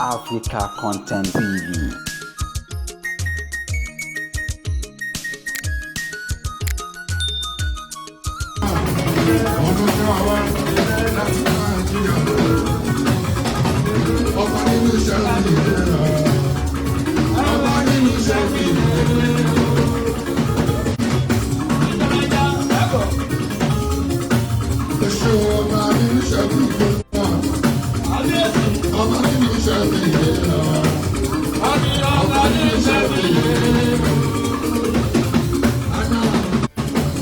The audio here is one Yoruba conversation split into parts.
Africa Content TV. Ọdún tí wọ́n wá láti Nàìjíríà. Ọba nínú iṣẹ́ mi ìlera. Ọba nínú iṣẹ́ mi ìlera. Èso ọba nínú iṣẹ́ mi ìlera. Ọba nínú iṣẹ́ mi ìlera. Ọba nínú iṣẹ́ mi ìlera. Àná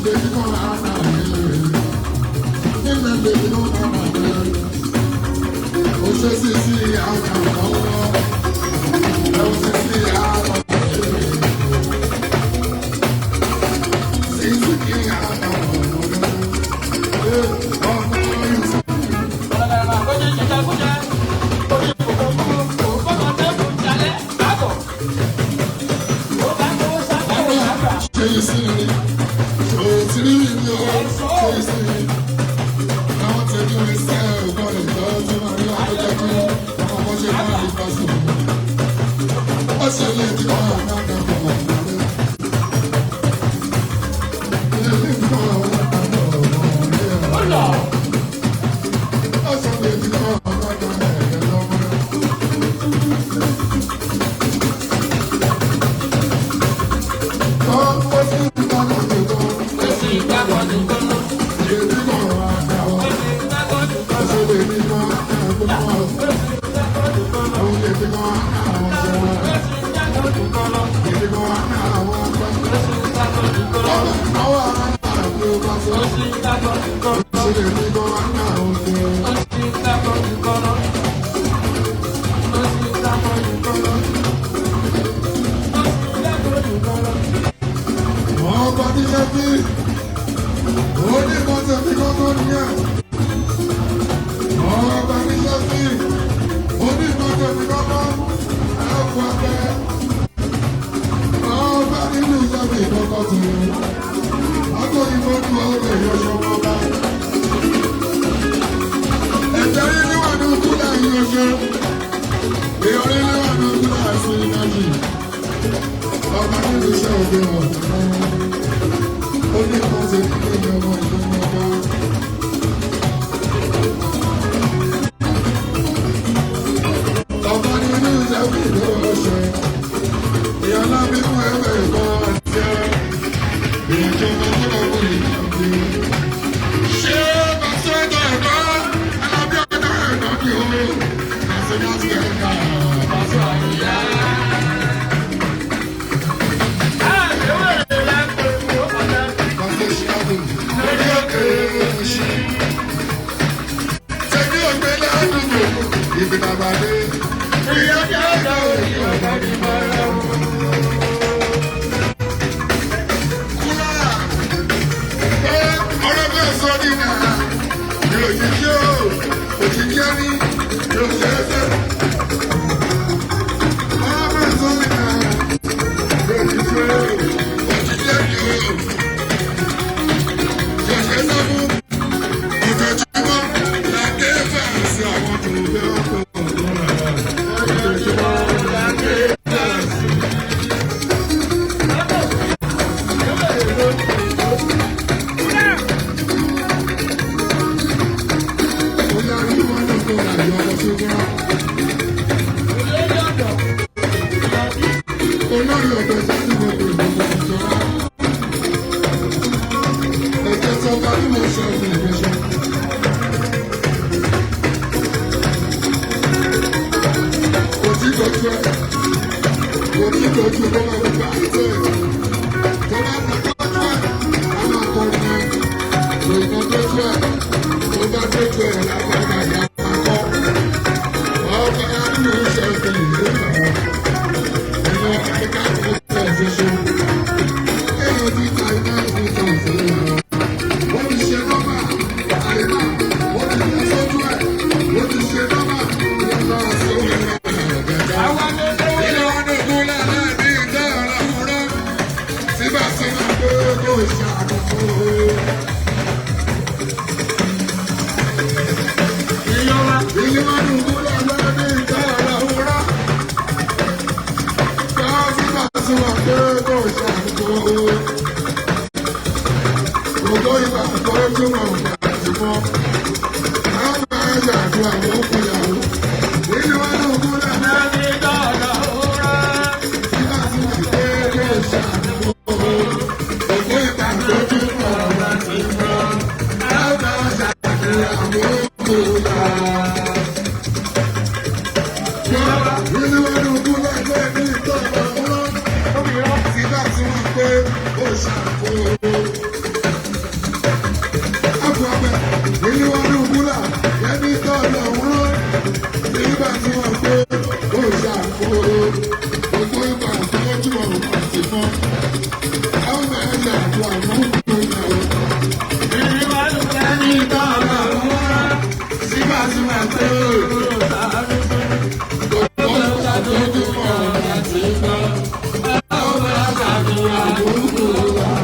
lè fi kọ́ àná ìlera. Nígbà lè fi kọ́ àná ìlera. Ó ṣe sí sí àwọn ọ̀rọ̀. Ó ṣe sí àwọn ọ̀rọ̀. Sí sí kí àwọn ọ̀rọ̀. Ọmọ yìí. Ṣé yìí sí ni? Ṣé o ti rí mi o? Ṣé yìí sí ni? Àwọn tẹ̀lé mi sẹ́ ọ̀gbọ́n lè tọ́ tí màá rí àkójọ kí ọmọ bọ́ ṣe máa rí pàṣẹ. Ó ṣe lè ti kọ́ àwọn àgbà ọmọ rẹ̀. Ilé ti kọ́ àwọn àgbà ọmọ rẹ̀. Ó ṣe lè ti kọ́ àwọn àgbà ọmọ rẹ̀ lọ́mọ. Ó sì ń kọ́ àwọn àgbà Ilé ti kọ́ àwọn àgbà ọmọ rẹ̀. Ó ṣe lè ti kọ́ àwọn àgbà ọmọ rẹ̀. Àwọn lè ti kọ́ àwọn àgbà ọmọ rẹ̀. Lè ti kọ́ àwọn àgbà ọmọ rẹ̀. Àwọn àgbà ọmọ rẹ̀. Ó ṣe lè ti kọ́ àwọn àgbà ọmọ rẹ̀. Ọba tí ṣe fi oníkan tẹ̀ fi kọ́kọ́ nìyẹn. Ọba tí ṣe fi oníkan tẹ̀ fi kọ́kọ́ ẹ̀fọ́ abẹ́. Ọba nínú iṣẹ́ fi kọ́kọ́ tì í. Akóyìnbó ní ọ̀rẹ́ ìyọ̀ṣọ́ wọn bá. Ẹ̀jẹ̀ rí níwájú kúlẹ̀ ìyọ̀ṣọ́. Ìyọ̀rí níwájú kúlẹ̀ sí ìnájì. Ọba nínú iṣẹ́ òde ọ̀hún. Ó ní kan ṣe ní kéde ọmọ ìlú ọba. Ọba nínú iṣẹ́ fi ìlú ọ̀ṣẹ́. Ìyọ̀lá bí fún ẹgbẹ́ ìkan àti ẹ̀. Ìjọba tó lọ fún ìjọba. Ṣé Bàṣẹ́dọ̀ ẹ̀dọ́ Alábí ọ̀dọ́ ẹ̀dọ́ ni ó? Bàṣẹ́dọ̀ ti ẹ̀ka. Bàṣẹ́ ṣíkàgò. Lórí òkè òṣì. Ṣèbí ògbé ládùúgbò. Ibi bàbá dé. Ìyá kí ọ̀dọ́ òyìn ọ̀gá ní bọ́lá. Kúrò! Ọ̀rọ̀ bẹ́ẹ̀ sọ ní nàá. Òjijì ó, òjijì á ní, òjijì ẹsẹ̀. Ọ̀rọ̀ bẹ́ẹ̀ sọ ní nàá. Òjijì ó, òjijì á ní o. Ṣẹ̀ṣẹ̀ sọ fún ojoojúmọ́ la dé fẹ̀sì àwọn tó fẹ́ ọkọ̀ ojoojúmọ́ la dé fẹ̀sì. Bóyá rí wọn ló kó ra ìyá ọkọ̀ tó gbọ́n. Olórí ọ̀dọ́ ṣe tí mo pè ní ìjọba. Ẹ̀jẹ̀ sọ bá ní mo ṣe ọ̀gbìn ìgbésẹ̀. Kò tí dojú ẹ̀. Kò tí dojú kó máa wù bá ìtẹ̀. Tó bá bá dojú ẹ̀, á máa kọ ní. Kò iná dojú ẹ̀. Tó bá dojú ẹ̀ lápá ìyá máa kọ́. Ọba nínú iṣẹ́ ọ̀gbìn ìgbésẹ̀. Ẹ̀yọ́ Áfíríkà kò tẹ̀ ṣoṣo. Ẹ̀yọ́ ti ta iná ìta ìṣẹ̀lẹ̀. Wọ́n ti ṣe nọ́mà àìmá, wọ́n ti yẹ sójú ẹ̀, wọ́n ti ṣe nọ́mà wọ́n lọ sórí ẹ̀ gẹ̀gẹ̀. Ilé wọn ní ìkúlẹ̀ náà ní ìjẹ́ ọ̀rọ̀ fúnra. Tí bá ṣe máa gbé kó ṣàkóso. Ilé wọn ní ìkúlẹ̀ náà ní ìjẹ́ ọ̀rọ̀ fúnra. tójú wọn bá ti mọ́. Àwọn máa ń ṣàdúrà wọ́n fún ìyàwó. Nínú ọdún kúrẹ́ náà nígbà tí wọ́n gbé ló ṣàdúrà. Òkú ìgbà tójú wọn bá ti mọ́. Àwọn máa ń ṣàdúrà wọ́n fún ìyàwó. Nínú ọdún kúrẹ́ náà ní ìtọ́jú wọn. Sígbà tí wọ́n gbé ó ṣàkóso. Àpò nínú ọdún kúlà lẹ́ni tó lọ wúrọ́. Nígbà tí wọ́n gbé ó ṣàkóso. Gbogbo ìgbà tó ojú ọ̀run àti fọ́. Àwọn máa ń ṣàdúrà mú kúrò náà. Lẹ́ni tó lọ wúrọ́. Sígbà tí wọ́n gbé gbogbo ìgbà tó ojú ọ̀run àti fọ́. Àwọn máa ń ṣàdúrà mú kúrò náà.